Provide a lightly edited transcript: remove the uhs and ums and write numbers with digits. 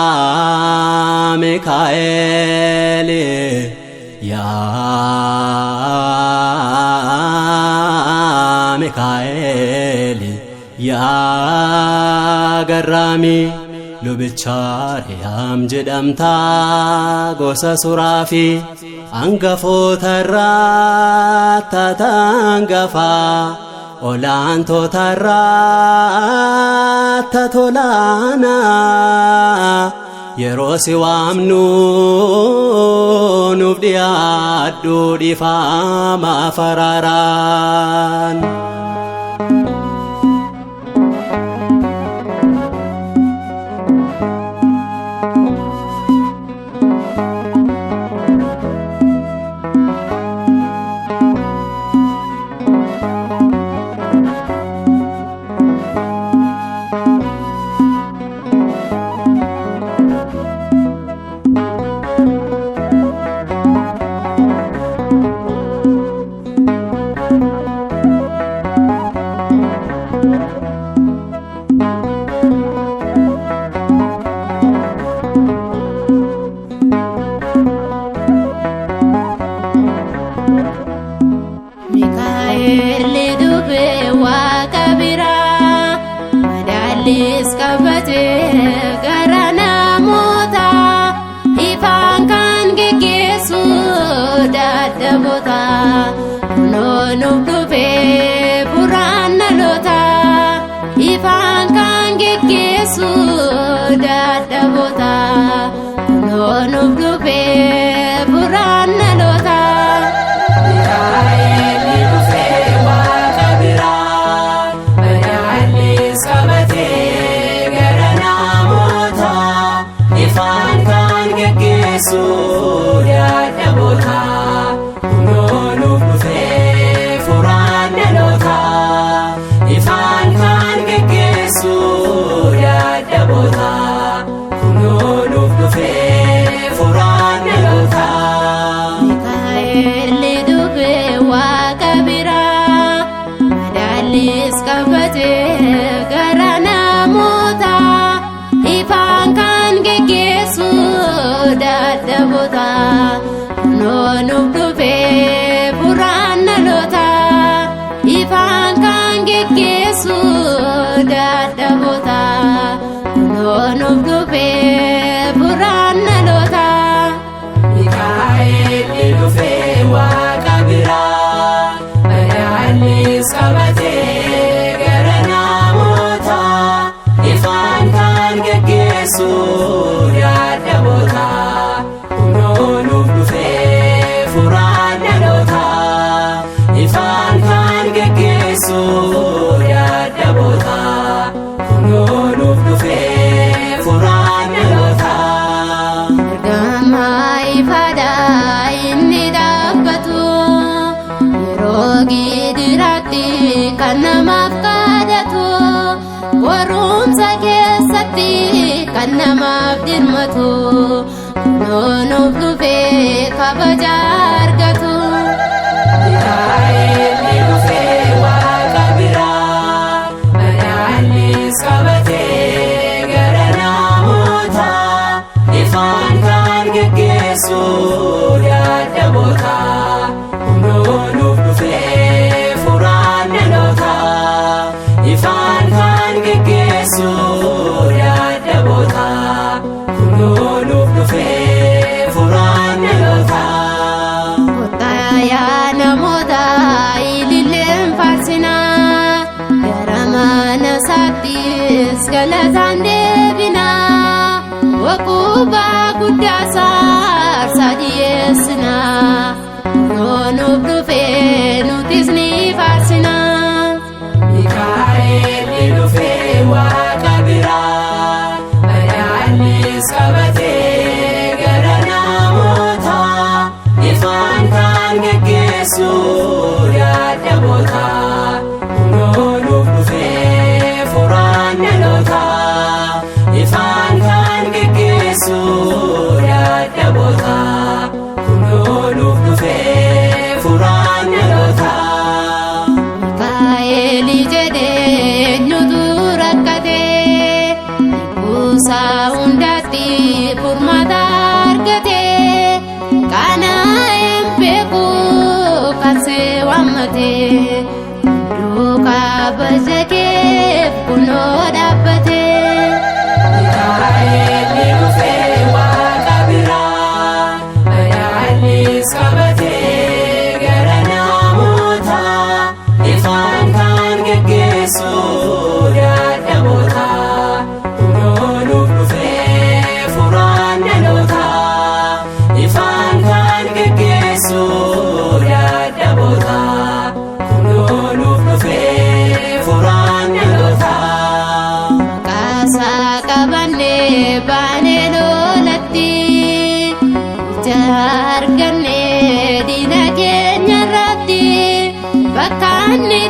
Yaa Mikaa'el yaa Mikaa'el yaa garraamii lubicha Ariyaam jedhamtaa gosa Suraafi hangafoota irraa taata hangafaa olaantoota irraa tolaanaa yeroo si waamnu nuuf dhiyaadhu dhiifama faraaraan. Mikaa'el dubee waaqa biraa madaallis qabatee gara namootaa ifaan kan geggeessu dadhaboota kunoo nuuf dhufee furaan dhaloota ifaan kan geggeessu dadhaboota kunoo nuuf dhufee furaan dhaloota. Mikaa'el dhufee waaqa biraa madaallis qabatee gara namootaa ifaan kan geggeessu dadhaboota kunoo nuuf dhufee furaan dhalootaa ifaan kan geggeessu dadhaboota kunoo nuuf dhufee furaan dhalootaa. Mikaa'el dubee waaqa biraa madaallis qabatee gara namootaa ifaan kan geggeessu dadhaboota kunoo nuuf dhufee furaan dhaloota ifaan kan geggeessu dadhaboota kunoo nuuf dhufee furaan dhaloota. Mikaa'el dhufee waaqa biraa madaallis qabatee gara namootaa ifaan kan geggeessu dadhaboota kunoo nuuf dhufee furaan dhalootaa ifaan kan geggeessu dadhaboota kunoo nuuf dhufee furaan dhalootaa. Ergamaa ifaadhaa inni dhaabbatu yeroo gidiraatti kan namaaf kadhatu barumsa keessatti kan namaaf dirmatu kunoo nuuf dhufee kabaja argatu. Mikaa'el dhufee waaqa biraa madaallis qabatee gara namootaa ifaan kan geggeessu dadhaboota kunoo nuuf dhufee furaan dhalootaa ifaan kan geggeessu dadhaboota kunoo nuuf dhufee furaan dhalootaa. Kottaa yaa namoota ililleen faarsinaa gara mana isaattis galataan deebinaa waqubaa guddaa saarsaa dhiyeessinaa kunoo nuuf dhufee nutis ni faarsinaa. Mikaa'el dhufee waaqa biraa madaallis qabatee gara namootaa ifaan kan geggeessu dadhaboota kunoo nuuf dhufee furaan dhalootaa ifaan kan geggeessu dadhaboota kunoo. Qaana'een beeku kan si waammate duukaa baja keef kunoo dhaabbate. Mikaa'el ni dhufee waaqa biraa badhaadhis qabatee gara namoota ifaan kan geggeessu dadhaboota kunoo nuuf dhufee furaan dhaloota ifaan kan geggeessu dadhaboota kunoo nuuf dhufee furaan dhaloota. Maqaasaa qabannee baanee lolatti ija argannee diina keenya irratti bakka inni.